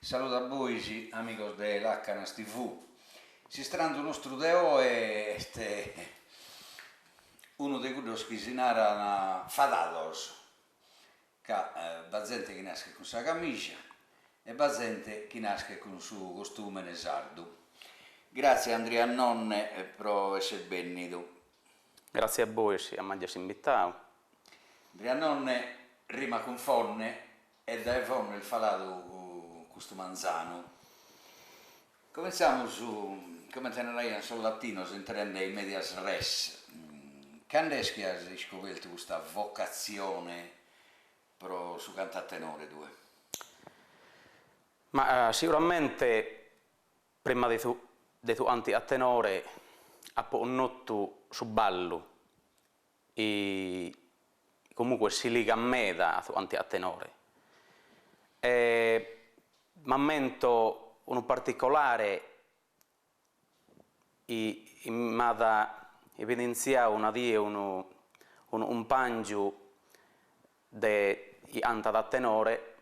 Saludu a bois amigos de Làcanas TV. S'istranzu nostru de oe est unu de cuddos chi si naran fadados, ca b'at zente chi naschet cun sa camija e b'at zente chi naschet cun su costùmene sardu. Gràtzias Andria Nonne pro esser bènnidu. Gràtzias a bois a m'aer imbitadu. Andria Nonne rimat cun Fonne e dae Fonne est faladu custu manzanu. Comintzamus, comente naraiant sos latinos, intrende in medias res. Cando est chi as iscobertu custa vocatzione pro su cantu a tenore tue? Ma siguramente prima de su de su cantu a tenore apo connotu su ballu chi comunque si ligat meda a su cantu a tenore e m'ammento unu particolare chi m'at evidentziadu una die unu unu cumpàngiu de chi cantat a tenore,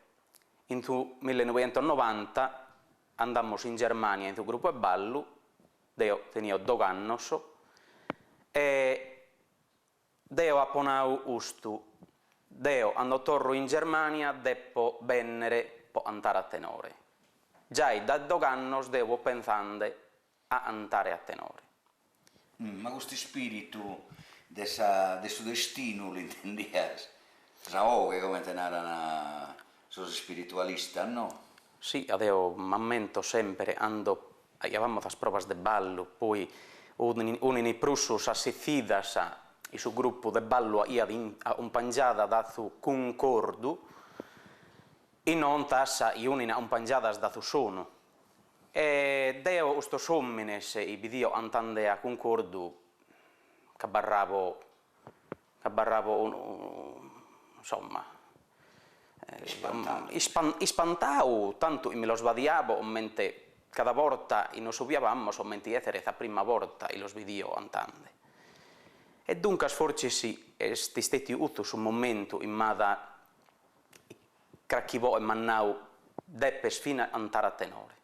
in su millenoighentos-novanta andamus in Germania in su grupu 'e ballu, deo tenio dogh'annos e deo apo nau custu, deo ando torro in Germania depo bennere po cantare a tenore. Giai dae dogh'annos deo fio pensande a cantare a tenore. Ma custu ispiritu de sa de su destinu l'intendias? Sa 'oghe comente naran sos ispiritualistas, no? Si, ca deo m'ammento sempre ando faghiamus sas provas de ballu, poi 'unin prus sas setzidas in su gruppu de ballu 'aiat acumpangiada da su cuncordu, e non sas chi 'unin acumpangiadas da su sonu. E deo custos omines chi bidio cantande a cuncordu ch'abarrabo ch'abarrabo insomma ispantadu tantu chi mi los badiabo comente cada borta chi nos obiabamus comente chi esseret sa prima borta chi los bidio cantande. E duncas fortzis est istettiu custu su momentu chi m'at Carchi 'oghe m'at nau depes fina cantare a tenore.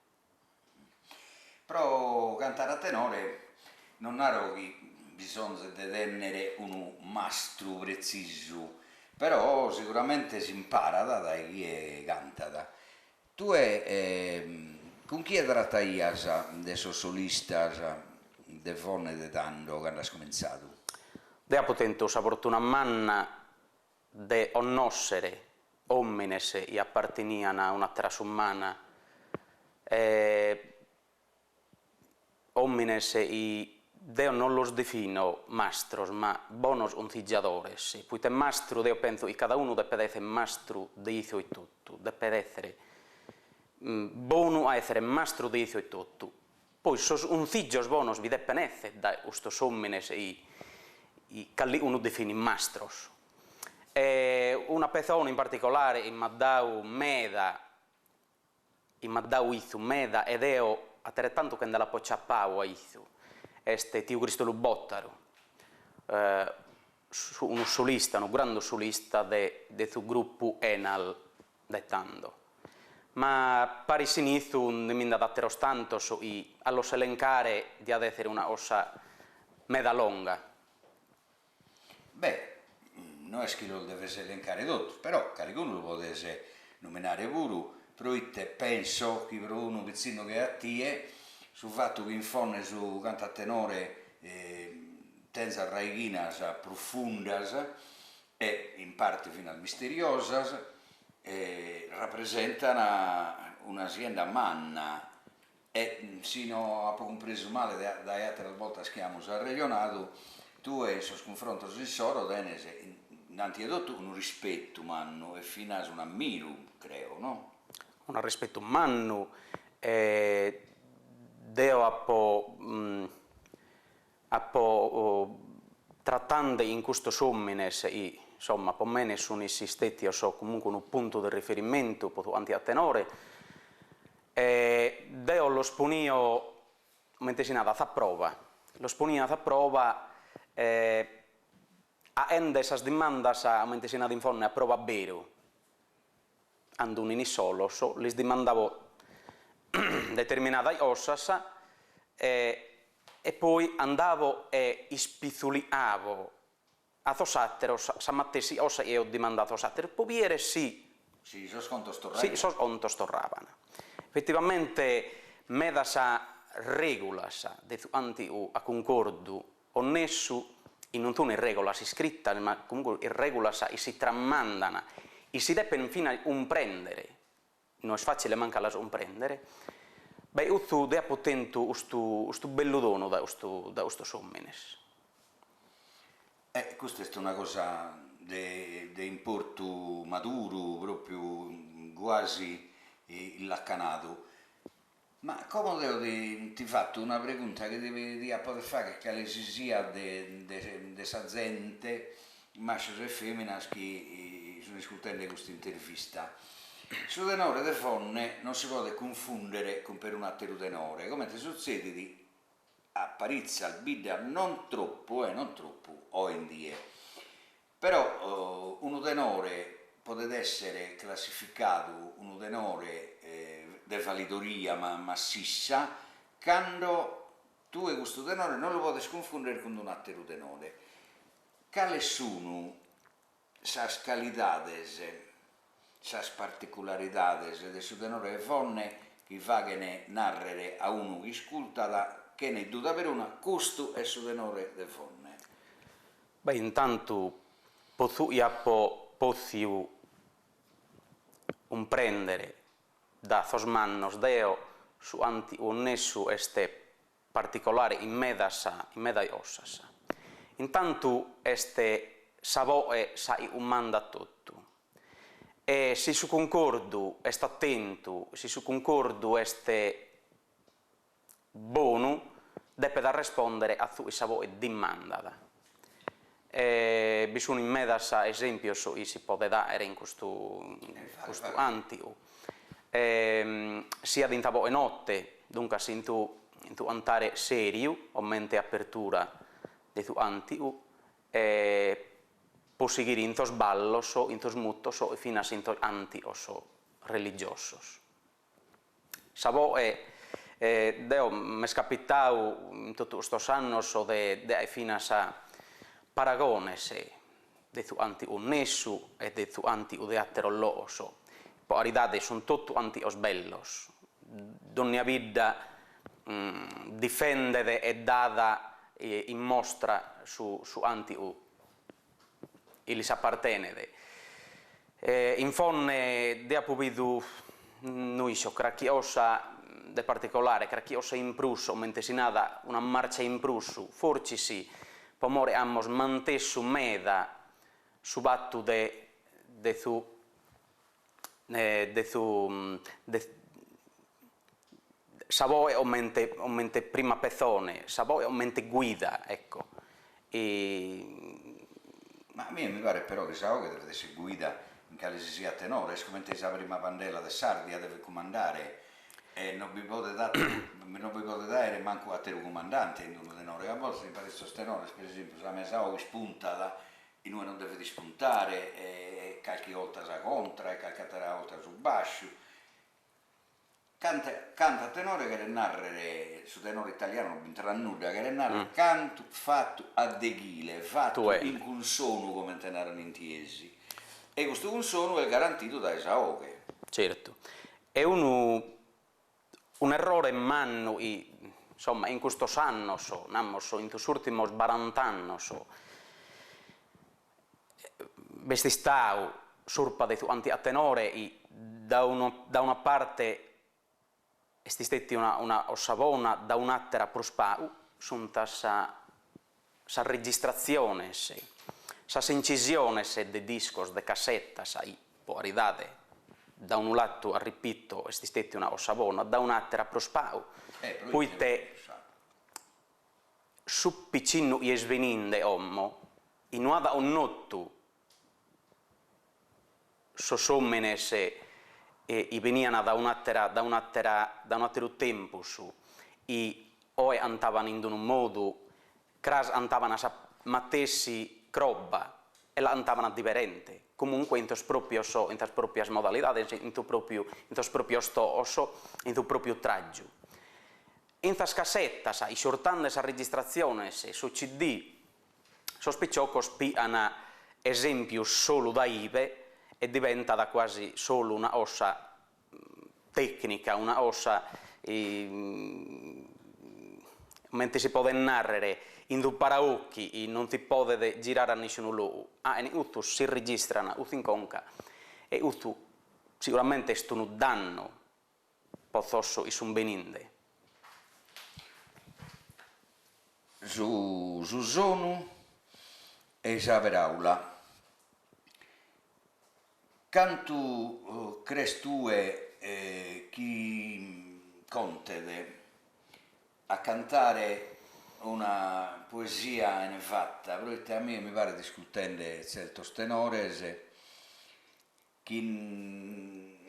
Pro cantare a tenore non naro chi bisonzet de tennere unu mastru pretzisu, però siguramente s'imparat dae chie cantat. Tue cun chie trataias de sos solistas de Fonne de tando, cando as comintzadu? Deo apo tentu sa fortuna manna de connòssere òmines chi apartenian a un'àtera sumana, òmines chi deo non los defino mastros ma bonos cunsigiadores, poite mastru deo pentzo chi cada unu depet èssere mastru de issu etotu, depet èssere bonu a èssere mastru de issu etotu, Poi sos cunsìgios bonos bi depen esser dae custos òmines chi calicunu definit mastros. E una pessona in particolare chi m'at dadu meda, chi m'at dadu issu meda e deo ateretantu che nde l'apo ciapadu a issu, est tiu Cristolu Bottaru, unu solista, unu grandu solista de de su gruppu Enal de tando. Ma paris chin issu nde bi nd'at àteros tantos chi a los elencare diat èssere una cosa meda longa. Beh, no est chi los deves elencare totus, però calicunu lu podes numenare puru, proite penso chi pro unu pitzinnu che a tie su fatu chi in Fonne su cantu a tenore tenzat raighinas prufundas e in parte finas misteriosas, rapresentan una sienda manna e si no apo cumpresu male dae àteras boltas chi amus arrejonadu, tue in sos cunfrontos issoro tenes innanti 'e totu unu rispetu mannu e finas un'ammiru, creo, no? Un'arrispetu mannu e deo apo Apo tratande chin custos òmines chi, insomma, po mene sun istètios comunque unu puntu de riferimentu po su cantu a tenore, e deo los ponio, comente si narat, a sa prova, los ponio a sa prova aende sas dimandas, comente si narat in Fonne, a prova beru, ando 'unin solos, lis dimandabo. determinadas 'osas e poi andabo e ispitzuliabo a sos àteros sa matessi 'osa chi eo dimandabo a sos àteros po biere si Si sos contos torraian. Si sos contos torraban. Efetivamente medas règulas de su 'antiu a cuncordu onnessu chi non sun règulas iscritas ma comunque règulas chi si tramandan e si depen finas cumprèndere no est fàcile mancu a las cumprèndere, beh custu deo apo tentu custu custu bellu donu dae custu dae custos òmines. E custa est una cosa de de importu maduru, pròpiu guasi illacanadu. Ma como deo ti ti fatto una pregunta chi ti diat poder fagher cale si siat de de de sa zente, mascios e feminas chi sun iscultende custa intervista. Su tenore de Fonne non si podet cunfundere cun perun'ateru tenore, comente sutzedit a paritzas biddas non tropu eh non tropu oe in die. Però unu tenore podet èssere classificadu unu tenore de validoria massissa cando tue custu tenore non lu podes cunfùndere cun un'àteru tenore. Cales sunu sas calidades, sas particularidades de su tenore de Fonne chi faghen nàrrere a unu chi iscultat chene duda peruna custu est su tenore de Fonne? Beh, intantu po su chi apo pòtziu cumprèndere da sos mannos deo, su 'antiu onnessu est particolare in medas in medas cosas. Intantu est sa boe sa chi cumandat totu e si su cuncordu est atentu, si su cuncordu est bonu depet arrespòndere a su chi sa boe dimandat. E bi sun medas esèmpios chi si podet àere in custu custu 'antiu, siat in sa boe note, duncas in su in su cantare sèriu, comente apertura de su 'antiu, e po sighire in sos ballos, in sos mutos e finas in sos 'antios religiosos. Sa boe deo m'est capitau in totu custos annos de de aer finas paragones de su 'antiu onnessu e de su 'antiu de àteros logos, po caridade sunt totu 'antios bellos, dònnia bidda difendet e dat in mostra su su 'antiu chi lis apartenet. In Fonne deo apo bidu, no iscio, cracchi 'osa de particolare, cracchi 'osa in prus, comente si nat, una marcia in prus, fortzis po more amus mantessu meda su fattu de de su de su de sa boe comente comente prima pessone, sa boe comente guida, ecco. Ma a mie mi paret però chi sa 'oghe devet esser guida in cale si siat tenore, est comente sa prima bandela de s'Ardia devet cumandare e non bi podet ateru non bi podet aere mancu ateru cumandante in unu tenore, a bortas in paritzos tenores per esempiu sa mesa 'oghe ispuntat inue non devet ispuntare e calchi 'olta sa contra e calchi atera 'olta su basciu Canta cantu a tenore cheret nàrrere, su tenore italianu non b'intrat nudda, cheret nàrrere cantu fatu a deghile, fatu in cunsonu comente naran in Tiesi. E custu cunsonu est garantidu dae sa 'oghe. Certu. E unu un'errore mannu chi, insomma, in custos annos, namus in sos ùrtimos barant'annos, b'est istadu s'urpa de su cantu a tenore chi da unu da una parte est istètia una una 'osa bona, da un'àtera prus pagu, sunt sas sas registratziones, sas incisiones de discos, de cassetas, chi po caridade da unu latu, arripito, est istètia una 'osa bona, da un'àtera prus pagu, poite Su picinnu chi est beninde como, chi no at connotu sos òmines chi benian da un'àtera da un'àtera da un'àteru tempus, chi oe antaban in unu modu, cras antaban sa matessi croba. E la 'antaban diferente, comunque in sos proprios in sas proprias modalidades, in su propriu in sos proprios toos, in su propriu traggiu. In sas cassetas, isciortande sas registratziones, su CD, sos piciocos pian esempios solu dae ibe e diventat quasi solu una 'osa tecnica, una 'osa comente si podet narrer in su paraocchi non si podet girare a nisciunu logu, ah e custu si registran custu in conca e custu siguramente est unu dannu po sos chi sun beninde. Su su sonu e sa peraula. Cantu cres tue chi contet a cantare una poesia 'ene fata, proite a mie mi paret iscultende tzertos tenores chi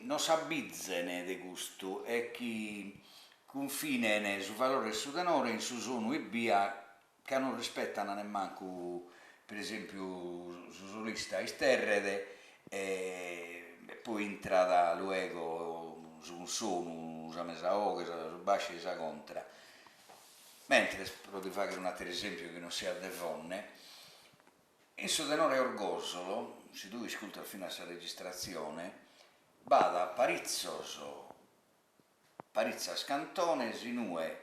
non s'abbizen de custu e chi cunfinen su valore 'e su tenore in su sonu ebbia ca non rispetan nemmancu per esempiu su solista isterret e poi intrat luego su cunsonu, sa mesa 'oghe, su basciu e sa contra, mentres, pro ti fagher un'ateru esempiu chi non siat de Fonne, in su tenore 'e Orgosolo, si tue iscultas finas sa registratzione, b'at paritzos paritzas cantones in ue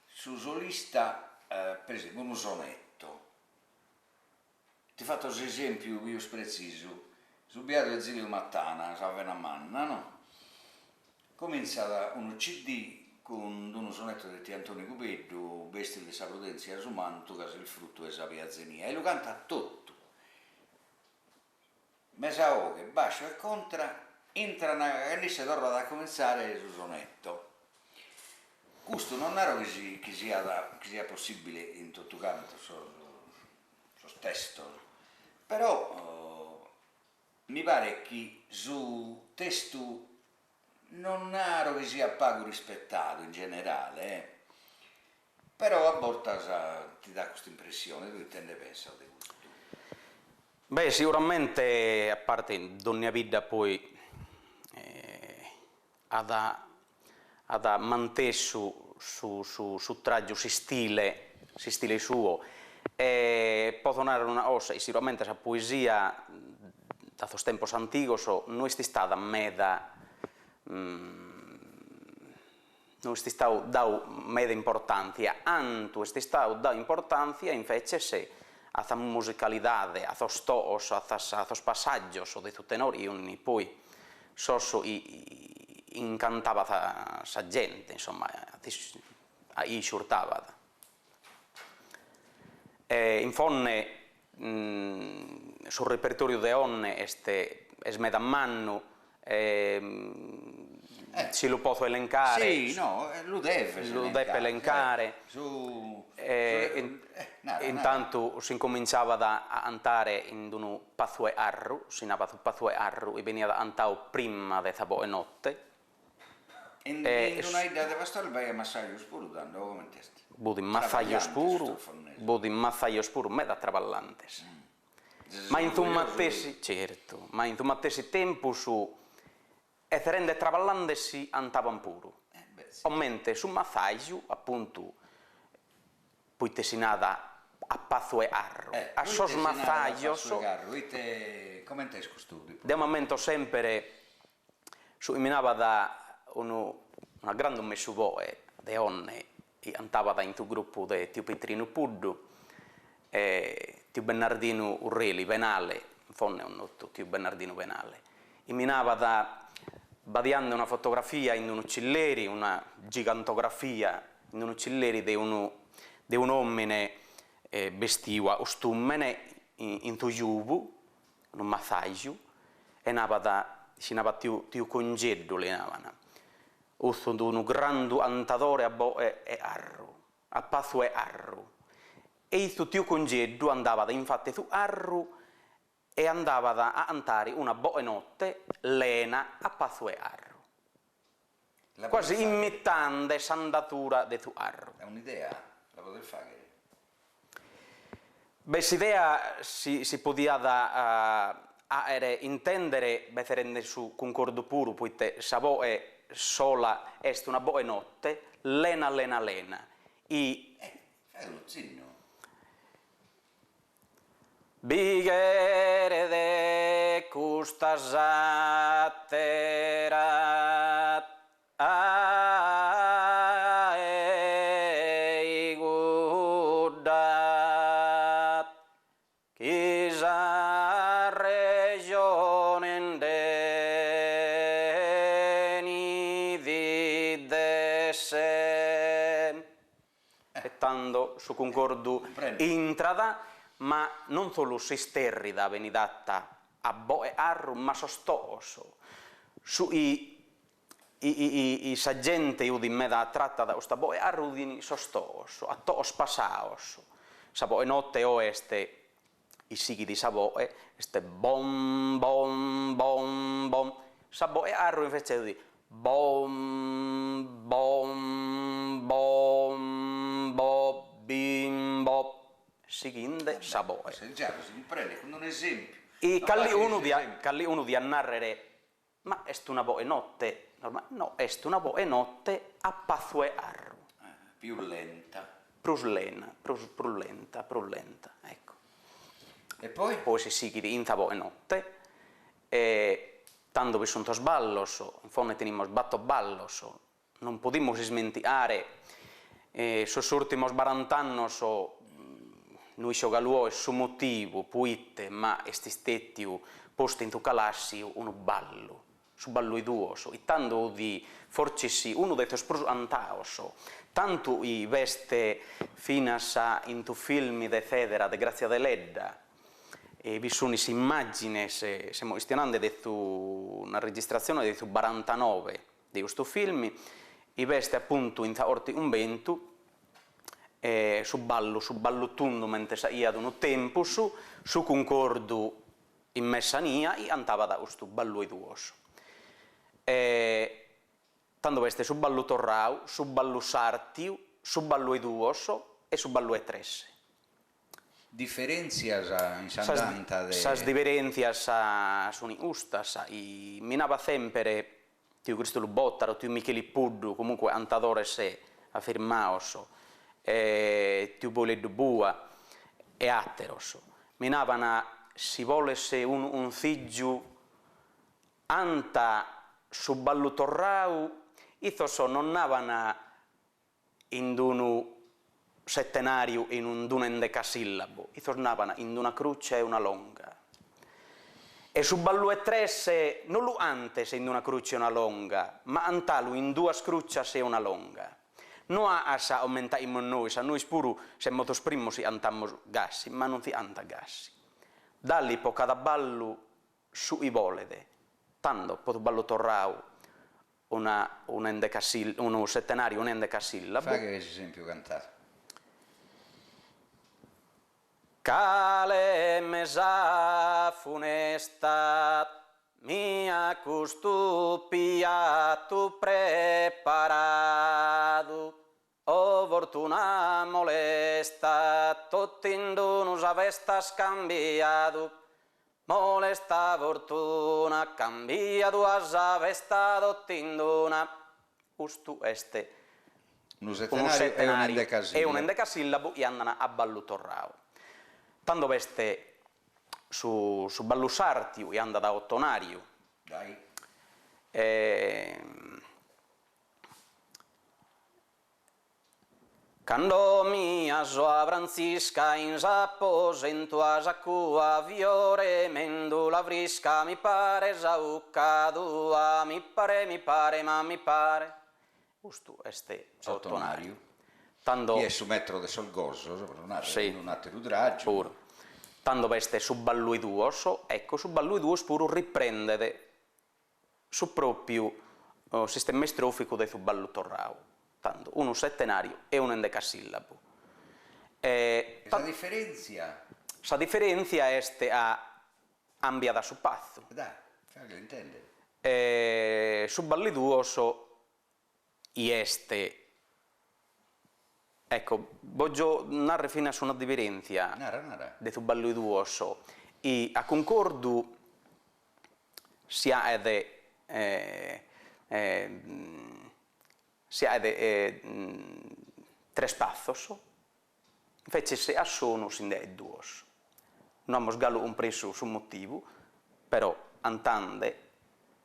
su solista, per esempiu unu sonetto, ti fatto s'esempiu pius pretzisu, su biadu 'e Zilio Mattana, sa vena manna, no? Comintzat unu CD cun d'unu sonetto de tiu Antoni Cubeddu, Bestis de sa prudentzia su mantu ca ses fruttu 'e sabia zenia, e lu cantat totu. Mesa 'oghe, basciu e contra intran cando isse torrat a comintzare su sonetto. Custu non naro chi si chi siat chi siat possibile in totu cantos sos sos testos, però mi paret chi su testu non naro chi siat pagu rispetadu in generale, però a bortas ti dat custa impressione, tue ite nde pensas de custu? Beh, siguramente, a parte dònnia bidda poi at at mantessu su su su tràgiu, s'istile, s'istile suo e potho narrer una cosa, chi siguramente sa poesia da sos tempos antigos no est istada meda no est istadu dadu meda importantzia, antu est istadu dadu importantzia invecias a sa musicalidade, a sos toos, a sas a sos passaggios de su tenore chi poi sos chi incantabat sa gente, insomma, a isciurtabat. E in Fonne su repertoriu de Onne est est meda mannu e si lu potho elencare. Si, no, lu deves elencare. Lu depo elencare. Su, eh, nara, Intantu s'incominciabat a 'antare in d'unu pathu 'e arru, si nabat su pathu 'e arru, chi beniat 'antau prima de sa bogh'e notte In una 'idda de pastores b'aiat massajos puru tando, o comente est? B'at massajos puru, b'at massajos puru, meda traballantes. Ma in su matessi, certu, ma in su matessi tempus esserende traballande si 'antaban puru. Comente su massaju, apuntu, poite si nat a pathu 'e arru, a sos massajos. Ite, comente est custu tipu? Deo m'ammento sempre Su chi mi nabat unu una grandu mesuboe de Onne chi antabat in su gruppu de tiu Pitrinu Puddu e tiu Bennardinu Urreli, Benale, in Fonne connotu tiu Bennardinu Benale, chi mi nabat badiande una fotografia in unu cilleri, una gigantografia in unu cilleri de unu de un'omine bestiu a costumene in su giubu unu massaju, e nabat, si nabat tiu tiu Congeddu li naban, cussu fut unu grandu 'antadore a boe 'e arru, a passu 'e arru, e issu tiu Congeddu andabat in fatt'e su arru e andabat a 'antare una boe notte lena a passu 'e arru. Quasi imitande s'andatura de su arru. Est un'idea, la podes faghere. Beh, s'idea si si podiat àere intèndere beterende su cuncordu puru, poite sa boe sola est una boe note, lena lena lena, i. Eh, faghe unu tzinnu. Bi cheret custa s'àtera Ahi cudda chi sa rejone nde 'enit de se. E tando su cuncordu intrat, ma non solu s'isterrida benit 'atta a boe arru, ma sos toos, su i I sa gente 'udit meda atratta da custa boe arru 'udin sos toos, a toos pasaos. Sa boe note oe est i sighit sa boe, est bom bom bom bom. Sa boe arru invece 'udit bom bom bom bo bim bo, sighinde sa boe. Già si cumprendet cun un'esempiu. I calliunu diat calliunu diat narrere Ma est una boe notte normale? No, est una boe notte a passu 'e arru. Pius lenta. Prus lena, prus prus lenta, prus lenta, ecco. E poi? Poi si sighit in sa boe notte e tando bi sunt sos ballos, in Fonne tenimus battor ballos, non podimus ismentiare sos ùrtimos barant'annos, no iscio galu oe su motivu poite, ma est istètiu postu in su calàssiu unu ballu, su ballu 'e duos, e tando 'udit fortzis unu de sos prus antaos, tantu chi b'est finas in su filmi de Federa de Grazia Deledda, e bi sunt is immàgines, semus chistionande de una registratzione de su barantanoe de custu filmi, i b'est apuntu in sa 'Orti Cumbentu su ballu, su ballu tundu mente s'aiat unu tempus, su cuncordu in mesania i antabat custu ballu 'e duos. E tando b'est su ballu torrau, su ballu sartiu, su ballu 'e duos e su ballu 'e tres. Diferèntzias in s'andanta de. Sas diferèntzias sunt custas, i mi nabat semper tiu Cristolu Bottaro, tiu Micheli Puddu, comunque antadores afirmaos, tiu Poleddu Bua e àteros, mi naban si boles unu cunsìgiu anta su ballu torrau, issos non naban in d'unu settenariu e in d'unu endecasillabu, issos naban in d'una crucia e una longa. E su ballu 'e tres no lu antes in d'una crucia e una longa, ma antalu in duas crucias e una longa. No a sa comentaimus nois, a nois puru semus sos primos si antamus gasi, ma non si antat gasi. Dali po cada ballu su chi bolet, tando po su ballu torrau una un'endecasil unu settenariu un'endecasillabu. Faghe s'esempiu cantadu. Cale mesa funesta mi at custu piatu preparadu O fortuna molesta tot'in d'unu sa festa as cambiadu Molesta fortuna cambiadu as sa festa tot'in d'una Custu est Unu settenariu e un'endecasillabu chi andan a ballu torrau. Tando b'est su su ballu sartiu chi andat a ottonariu. Dai. Cando mi 'aso a Frantzisca in s'aposentu a sa cua fiore 'e mendula frisca mi pare sa 'ucca tua mi pare mi pare ma mi pare Custu est s'otonariu. Tando Chi est su metro de sos gosos, pro narrer in un'ateru tràgiu. Puru. Tando b'est su ballu 'e duos, ecco su ballu 'e duos puru riprendet su pròpiu sistema istròficu de su ballu torrau, tando, unu settenàriu e unu endecasìllabu. E sa diferèntzia? Sa diferèntzia est a àmbiat su passu. Dai, faghe intèndere. Su ballu 'e duos i est. Ecco, bògio narrer finas una diferèntzia Nara, nara. de su ballu 'e duos, chi a cuncordu si 'aet si 'aet tres passos, invece a sonu si nde 'aet duos. No amus galu cumpresu su motivu, però antande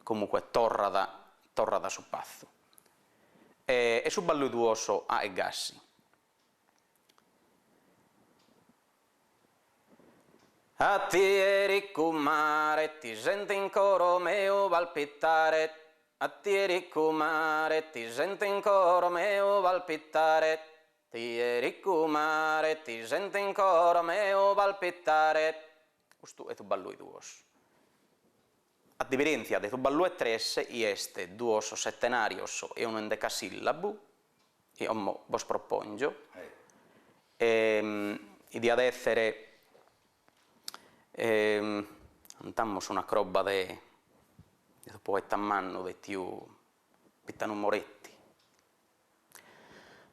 comunque torrat torrat su passu. E su ballu 'e duos 'aet gasi. A tie riccu mare ti sento in coro meu palpitare A tie riccu mare ti sento in coro meu palpitare Tie riccu mare ti sento in coro meu palpitare Custu est su ballu 'e duos. A diferèntzia de su ballu 'e tres, chi est duos setenàrios e unu endecasillabu, chi como bos propòngio, chi diat èssere, antamus una croba de su poeta mannu de tiu Pitanu Moretti.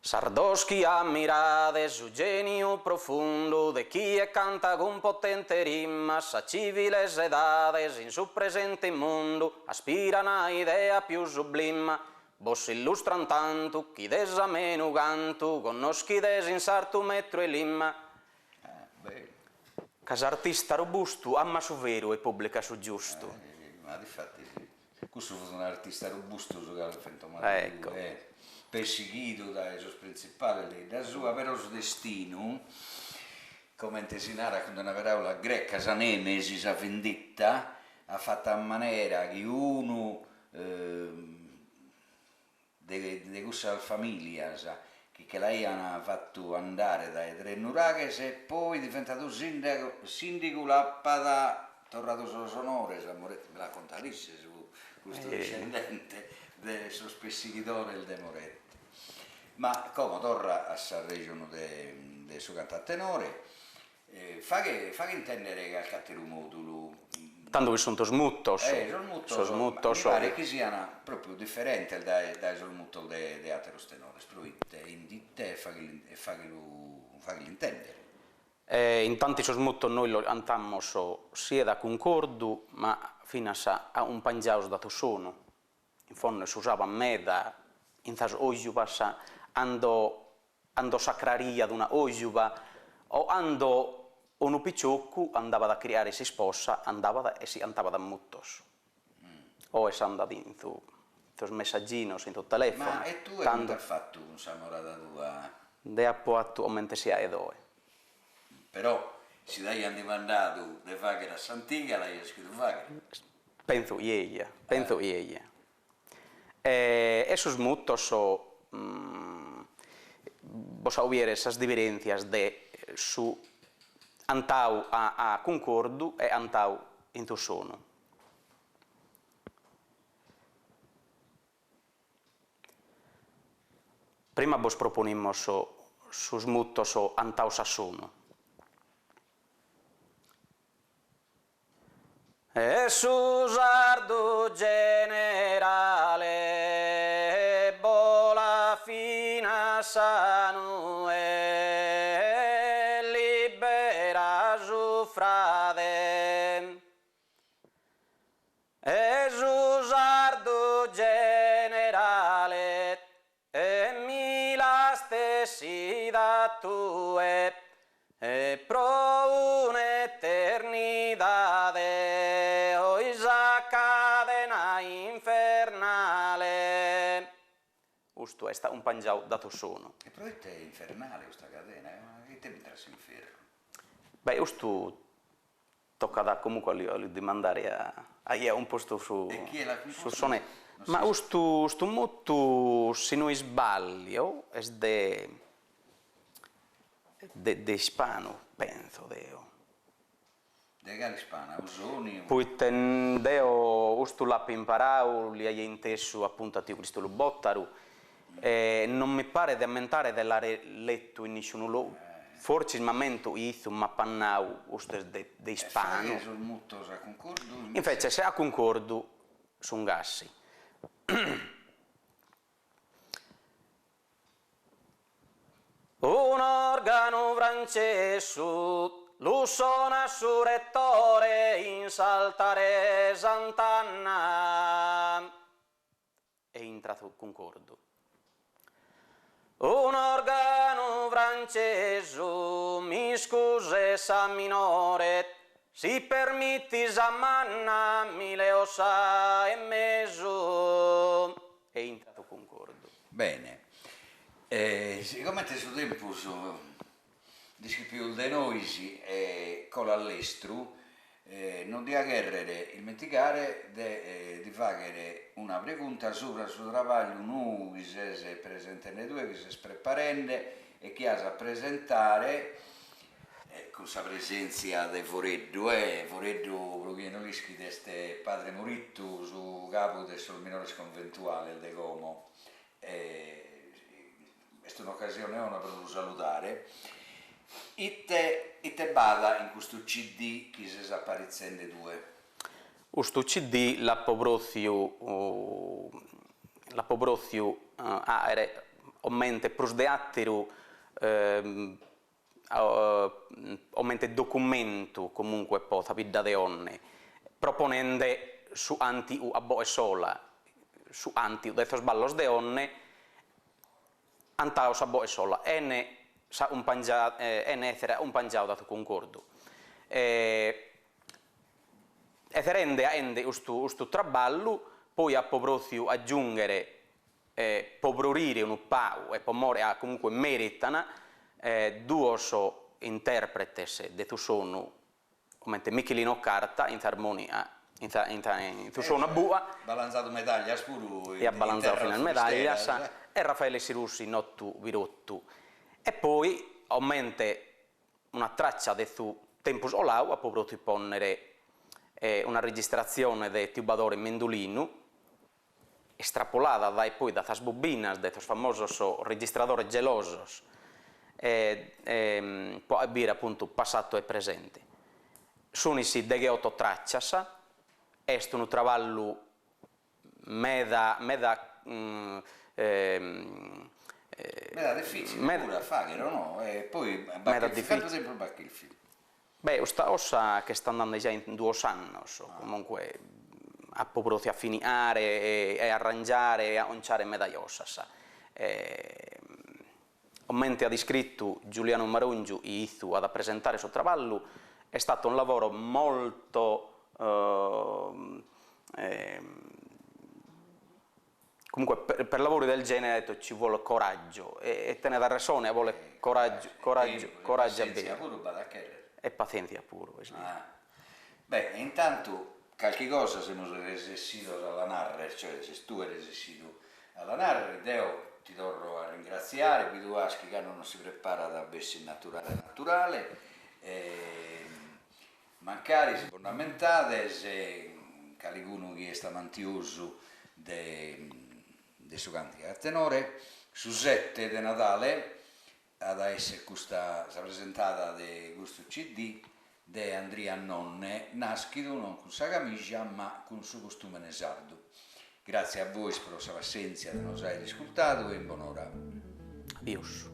Sardos chi ammirades su geniu profundu de chie cantat cun potente rima sas civiles edades in su presente mundu aspiran a idea pius sublima Bos illustran tantu chi de s'amenu cantu connoschides in sartu metru e lima. Ca s'artista robustu amat su veru e pubblicat su giustu. Ma difatis cussu fut un'artista robustu su chi fentomadu tue, pessighidu dae sos printzipales de 'idda sua, però su destinu, comente si narat cun una peràula greca, sa nemesi, sa vinditta, at fatu a manera chi unu de de cussas familias chi che l'aian fatu andare dae Tresnuraghes poi diventadu sindigu l'apat torradu sos onores a Moretti, mi l'at contadu isse su custu discendente de sos pessighidores de Moretti. Ma como torra a s'arrejonu de de su cantu a tenore Faghe faghe intèndere calchi àteru mòdulu. Tando bi sunt sos mutos. Eh, sos mutos, sos mutos mi paret chi sian pròpiu diferentes dae dae sos mutos de de àteros tenores, proite indita e faghe faghelu faghelu intèndere. Intanti sos mutos nois los cantamos siat a cuncordu ma finas acumpangiados da su sonu. In Fonne s'usabat meda in sas ojubas ando ando s'acrariat una ojuba o ando unu picioccu andabat a chircare s'isposa andabat e si cantabat a mutos. Oe s'andat in su in sos messagginos in su telefono. Ma e tue comente as fatu cun s'amorada tua? Deo apo 'atu comente si 'aet oe. Però si t'aian dimandadu de fagher a s'antiga l'aias ischidu fagher. Pentzo chi eia, pentzo chi eia. E sos mutos bos 'ago biere sas diferentzias de su 'antau a cuncordu e 'antau in su sonu. Prima bos proponimos sos mutos 'antaos a sonu. E su sardu generale bolat fin'a sa nue libera su frade. E su sardu generale E mi l'as tessida tue e pro un'eternidade ohi sa cadena infernale. Custu est acumpangiadu da su sonu. E proite infernale custa cadena? Ite b'intrat s'inferru? Beh, custu Tocat comunque a lu dimandare a chie at cumpostu su sonetto. Ma custu custu muttu, si no isballio, est de de Ispanu, pentzo deo. De cale Ispana? Ausoni? Poite deo custu l'apo imparadu, l'aia intesu appuntu a tiu Cristolu Bottaru E non mi paret de ammentare de l'àere letu in nisciunu logu, fortzis m'ammento chi issu m'apat nau custu est de de ispanu. E faghe sos mutos a cuncordu. Invece a cuncordu sun gasi. Un'organu francesu lu sonat su rettore in s'altare 'e Sant'Anna. E intrat su cuncordu. Un'organu francesu, m'iscuset sa minore, si permitit sa manna mi leo sa 'e mesu. E intrat su cuncordu. Bene, e sigomente su tempus nd'ischit pius de nois e colat lestru, non dia chèrrere ismentigare de ti fàghere una pregunta subra su trabagliu nou chi ses presentende tue, chi ses preparende e chi as a presentare cun sa presèntzia de Foreddu, Foreddu, pro chie no l'ischit, est Padre Morittu, su capu de sos minores conventuales de como. Est un'ocasione 'ona pro lu saludare. Ite ite b'at in custu CD chi ses aparitzende tue? Custu CD l'apo pròtziu l'apo pròtziu àere comente prus de àteru comente documentu comunque po sa bidda de Onne, proponende su 'antiu a boe sola, su 'antiu de sos ballos de Onne 'antau a boe sola, ene sa cumpangia ene essere acumpangiau da su cuncordu. E serende aende custu custu traballu, poi apo pròtziu agiùnghere po frorire unu pagu e po more ca comunque meritan duos interpretes de su sonu comente Michelino Carta in s'armonia in sa in sa in su sonu a bua. Balanzadu medaglias puru in terras furisteras. E at balanzadu finas medaglias e Raffaele Sirussi notu pirottu. E poi comente una traccia de su tempus 'olau apo pròtziu pònnere una registratzione de tiu Badore Mendulinu estrapolada dae poi da sas bobinas de sos famosos registradores gelosos e po bìere apuntu passato e presente. Sunt degheoto traccias, est unu traballu meda meda Meda difficile puru a fagher o no? E poi b'at cherfidu, cantu tempus b'at cherfidu? Beh, custa cosa ch'est andende già in duos annos, comunque apo pròtziu afiniare e arrangiare e aconciare meda cosas. Comente at iscritu Giuliano Marongiu chi issu at a presentare su traballu, è stato un lavoro molto Comunque per lavori del genere ha detto ci vuole coraggio e tenet arresone, bolet coraggiu, coraggiu, coraggiu a beru. E passientzia puru b'at a cherrer. E passientzia puru, est beru. Beh, intantu calchi cosa semus resessidos a la narrer, cioè ses tue resessidu a la narrer, deo ti torro a ringratziare, bidu as chi cando non si preparat bessit naturale naturale, e Mancari si bos nd'ammentades, calicunu chi est amantiosu de de su càntigu a tenore, su sete de Nadale at a esser custa sa presentada de custu CD de Andria Nonne, nàschidu non cun sa camija ma cun su costùmene sardu. Gràtzias a bois pro sa passèntzia de nos àere iscurtadu e in bonora. Adios.